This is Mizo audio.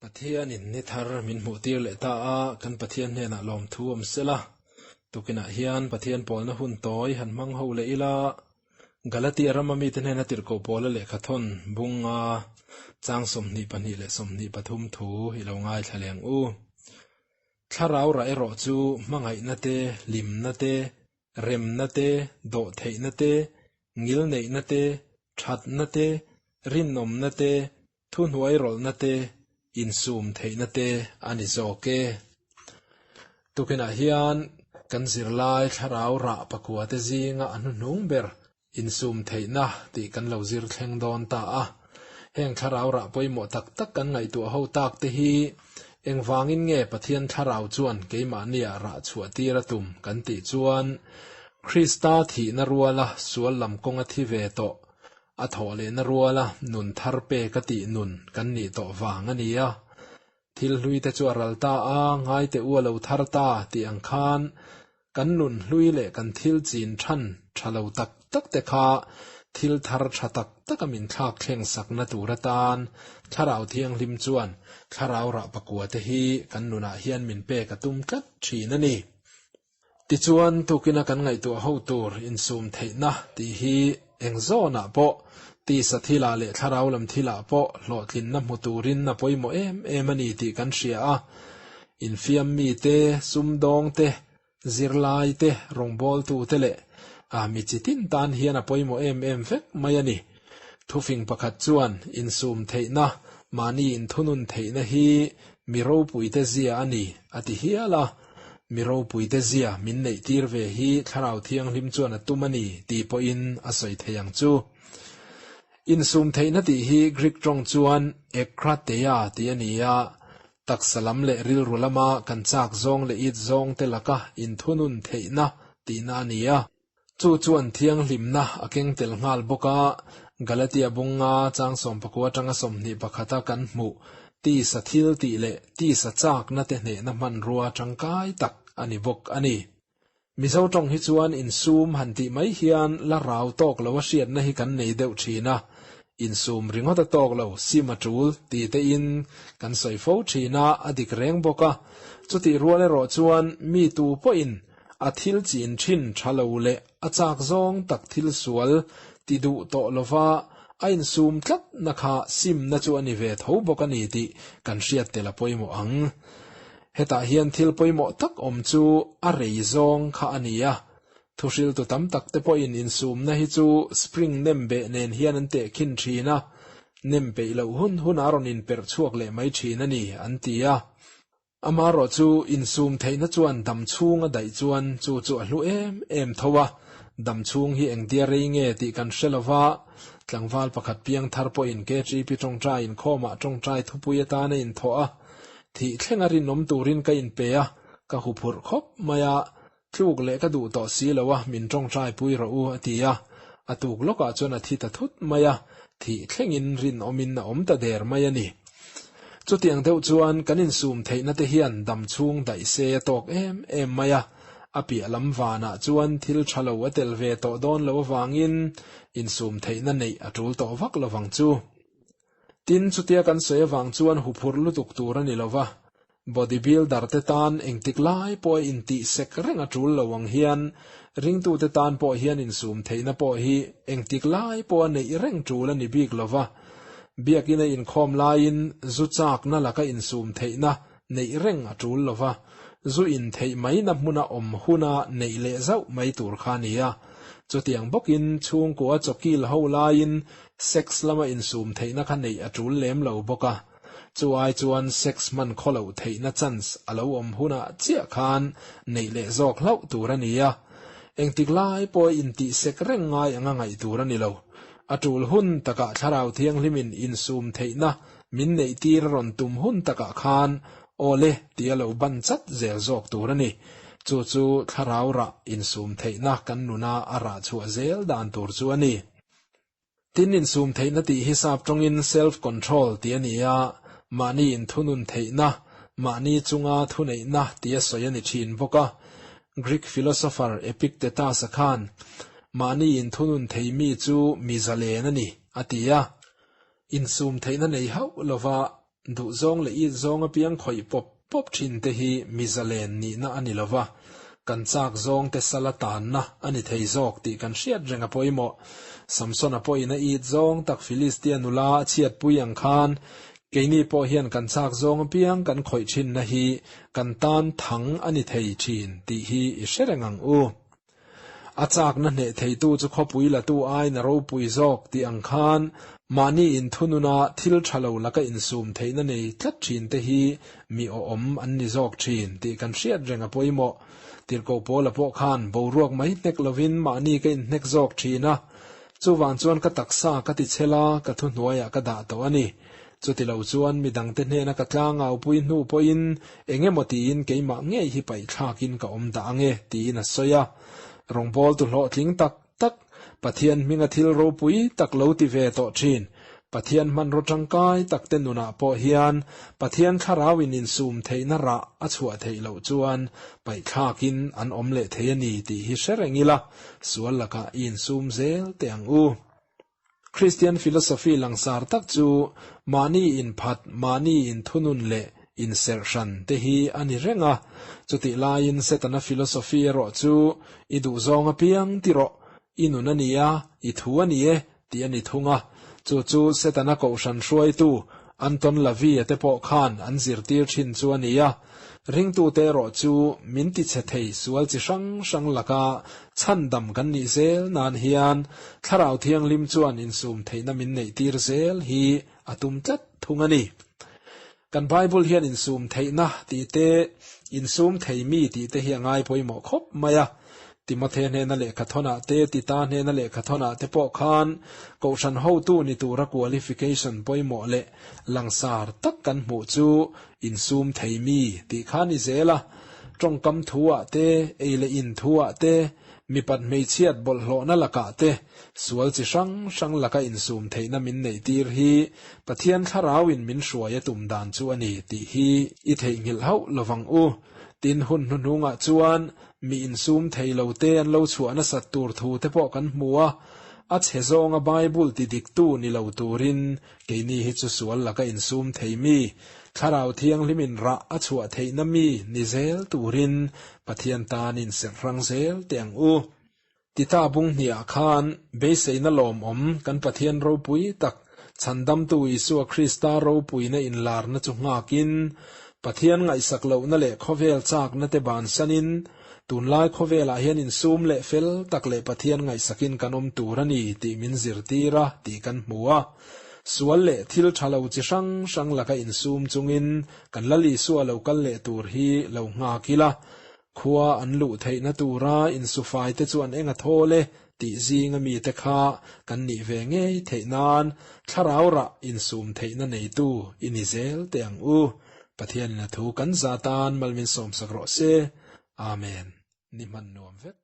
Pathianin ni thar min hmuhtir leh ta a, kan Pathian hnenah lawmthu awm sela. Tukinah hian Pathian pawlna hun tawi han hmang ho leh ila, Galatia rama mite hnena tirhkoh pawla lehkhathawn bunga chang 22 leh 23 thu i lo ngaithla leh ang u. Thlarau rah erawh chu hmangaihna te, hlimna te, remna te, dawhtheihna te, ngilneihna te, thatna te, rinawmna te, thuhnuairawlhna te, insum theihna te a ni zawk e. Tukinah hian kan zirlai thlarau rah pakua te zinga a hnuhnung ber insum theihna tih kan lo zir thleng dawn ta a. Heng thlarau rah pawimawh tak tak kan ngaihtuah ho tak te hi engvangin nge Pathian thlarau chuan keimahnia rah chhuah tir a tum kan tih chuan Krista thihna ruala sual lam kawnga thi ve tawh A thawh lehna ruala nun thar pek a tih nun kan nih tawh vang a ni a. Thil hlui te chu a ral ta a, ngai teh u a lo thar ta tih ang khan kan nun hlui leh kan thil chin than tha lo tak tak te kha thil thar tha tak taka min thlak thleng sakna tur atan Thlarau Thianghlim chuan Thlarau rah pakua te hi kan nunah hian min pek a tum tlat thin a ni. Tichuan, tukina kan ngaihtuah ho tur insum theihna tih hi eng zawnah pawh, tisa thilah leh thlarau lam thilah pawh hlawhtlinna hmu turin a pawimawh em em a ni tih kan hria a. Infiam mite, sumdawng te, zirlai te, rawngbawltu te leh mi chi tin tan hian a pawimawh em em vek mai a ni. Thufing pakhat chuan insum theihna, mahni inthunun theihna hi mi ropuite zia a ni a ti hial a. Mi ropuite zia min neih tir ve hi Thlarau Thianghlim chuan a tum a ni tih pawhin a sawi thei ang chu. Insum theihna tih hi Greek tawng chuan ekrateia tih a ni a, taksa lam leh rilru lama kan chak zawng leh it zawng te laka inthunun theihna tihna a ni a. Chu chuan thianghlimna a keng tel nghal bawk a, Galatia bunga chang sawmpakua atanga 21 a kan hmuh tisa thil tih leh tisa chakna te hnehna hmanrua tangkai tak a ni bawk a ni. Mizo tawng hi chuan insum han tih mai hian la rau tawk lo a hriatna hi kan nei deuh thin a, insum ringawt a tawk lo, sim a tul ti te in kan sawi fo thin a, a dik reng bawk a. Chutih rual erawh chuan mi tu pawhin A thil chin thin tha lo leh a chak zawng tak thil sual ti duh tawh lova a insum tlat na kha simna chu a ni ve tho bawk a ni tih kan hriat tel a pawimawh ang. Hetah hian thil pawimawh tak awm chu a rei zawng kha a ni a. Thuhriltu tam tak te pawhin insumna hi chu spring nem beh nen hian an tehkhin thin a, nem peih loh hun hun a rawn inperh chhuak leh mai thin a ni an ti a. Amaherawh chu insum theihna chuan dam chhung a daih chuan chu chu a hlu em em tho a, dam chhung hi engtia rei nge tih kan hre lo va, tlangval pakhat piang thar pawhin KTP tawngtai inkhawmah tawngtai thupui atan a inthawh a, thih thleng a rinawm turin ka inpe a, ka huphurh khawp mai a, tluk leh ka duh tawh si lo a, min tawngtai pui rawh u a ti a, a tuk lawkah chuan a thi ta thut mai a, thih thlengin rinawmin a awm ta der mai a ni. Chutiang deuh chuan kan insum theihna te hian dam chhung daih se a tawk em em mai a, a piah lam vanah chuan thil tha lo a tel ve tawh dawn lo avangin insum theihna neih a tul tawh vak lovang chu. Tin, chutia kan sawi avang chuan huphurh lutuk tur a ni lo va, body builder te tan engtik lai pawh a intih sek reng a tul lo ang hian ringtute tan pawh hian insum theihna pawh hi engtik lai pawh a neih reng tul a ni bik lo va. Biakina inkhawm laiin zu chakna laka insum theihna neih reng a tul lo va, zu intheih maina hmuna awm huna neih leh zauh mai tur kha a ni a. Chutiang bawkin chhungkua chawkil ho laiin sex lama insum theihna kha neih a tul lem lo bawk a. Chu ai chuan sex hman khaw loh theihna chance a lo awm hunah chiah khan neih leh zawk hlauh tur a ni a. Engtik lai pawh intih sek reng ngai anga ngaih tur a ni lo. A tul hun takah Thlarau Thianghlimin insum theihna min neih tir a rawn tum hun takah khan aw le tih a lo ban chat zel zawk tur a ni. Chu chu Thlarau rah insum theihna kan nuna a rah chhuah zel dan tur chu a ni. Tin insum theihna tih hi sap tawngin self control tih a ni a, mahni inthunun theihna, mahni chunga thuneihna tih a sawi a ni thin bawk a. Greek philosopher Epictetus-a khan, Mahni inthunun thei mi chu mi zalen a ni, a ti a. Insum theihna nei hauh lova Duhzawng leh it zawng apiang khawih pawp pawp thin te hi mi zalen nihna a ni lova, kan chak zawng te sala tanna a ni thei zawk tih kan hriat reng a pawimawh. Samsona pawhin a it zawng tak Filistia nula a chhiatpui ang khan keini pawh hian kan chak zawng apiang kan khawih thinna hi kan tan thang a ni thei thin tih hi i hre reng ang u. A chakna hneh theitu chu khawpui latu aiin a ropui zawk tih ang khan mahni inthununa thil tha lo laka insum theihna nei tlat thin te hi mi awhawm an ni zawk thin tih kan hriat reng a pawimawh. Tirhkoh Paula pawh khan boruak mai hnek lovin mahni ka inhnek zawk thin a, chuvang chuan ka taksa ka ti chhel a, ka thuhnuaiah ka dah tawh a ni. Chuti lo chuan mi dangte hnena ka tlangaupui hnu pawhin eng emaw tiin keimah ngei hi paihthlakin ka awm dah ang e, tiin a sawi a. Rawngbawltu hlawhtling tak tak, Pathian hminga thil ropui tak lo ti ve tawh thin, Pathian hmanraw tangkai takte nunah pawh hian Pathian thlarauin insum theihna rah a chhuah theih loh chuan paihthlakin an awm leh thei a ni tih hi hre reng ila, sual lakah i insum zel teh ang u. Kristian philosophy langsar tak chu mahni inphat, mahni inthunun leh inserh hran te hi a ni reng a. Chutih laiin Setana philosophy erawh chu i duhzawng apiang ti rawh, i nun a ni a, i thu a ni e tih a ni thung a. Chu chu Setana kohhran hruaitu Anton LaVey-a te pawh khan an zirtir thin chu a ni a. Ringtute erawh chu min tichhe thei sual chi hrang hrang laka chhandam kan nih zel nan hian Thlarau Thianghlim chuan insum theihna min neihtir zel hi a tum tlat thung a ni. Kan Bible hian insum theihna tih te, insum thei mi tih te hi a ngai pawimawh khawp mai a. Timothe hnena lehkhathawnah te, Tita hnena lehkhathawnah te pawh khan Kohhran hotu ni tura qualification pawimawh leh langsar tak kan hmuh chu insum thei mi tih kha ni zel a. Tawngkam thuah te, ei leh in thuah te, mipat hmeichhiat bawlhhlawhna lakah te, sual chi hrang hrang laka insum theihna min neihtir hi Pathian thlarauin min hruai a tum dan chu a ni tih hi i theihnghilh hauh lovang u. Tin, hun hnuhnungah chuan Mi insum thei lo te an lo chhuah nasat tur thu te pawh kan hmu a, a chhe zawnga Bible ti diktu ni lo turin keini hi chu sual laka insum thei mi, Thlarau Thianghlimin rah a chhuah theihna mi ni zel turin Pathian tan inserh hrang zel teh ang u. Tita bung hniah khan beiseina lawmawm kan Pathian ropui tak Chhandamtu Isua Krista ropuina inlarna chu nghakin, Pathian ngaihsak lohna leh khawvel chakna te bansanin, tunlai khawvelah hian insum leh fel tak leh Pathian ngaihsakin kan awm tur a ni tih min zirtir a tih kan hmu a. Sual leh thil tha lo chi hrang hrang laka insum chungin kan Lal Isua lo kal leh tur hi lo nghak ila, Khua an luh theihna tura insufaite chu an eng a thawl e tih zinga mite kha kan nih ve ngei theih nan thlarau rah insum theihna neitu i ni zel teh ang u. Pathianin a thu kan za tan mal min sawmsak rawh se. Amen. Ni hman nuam vek.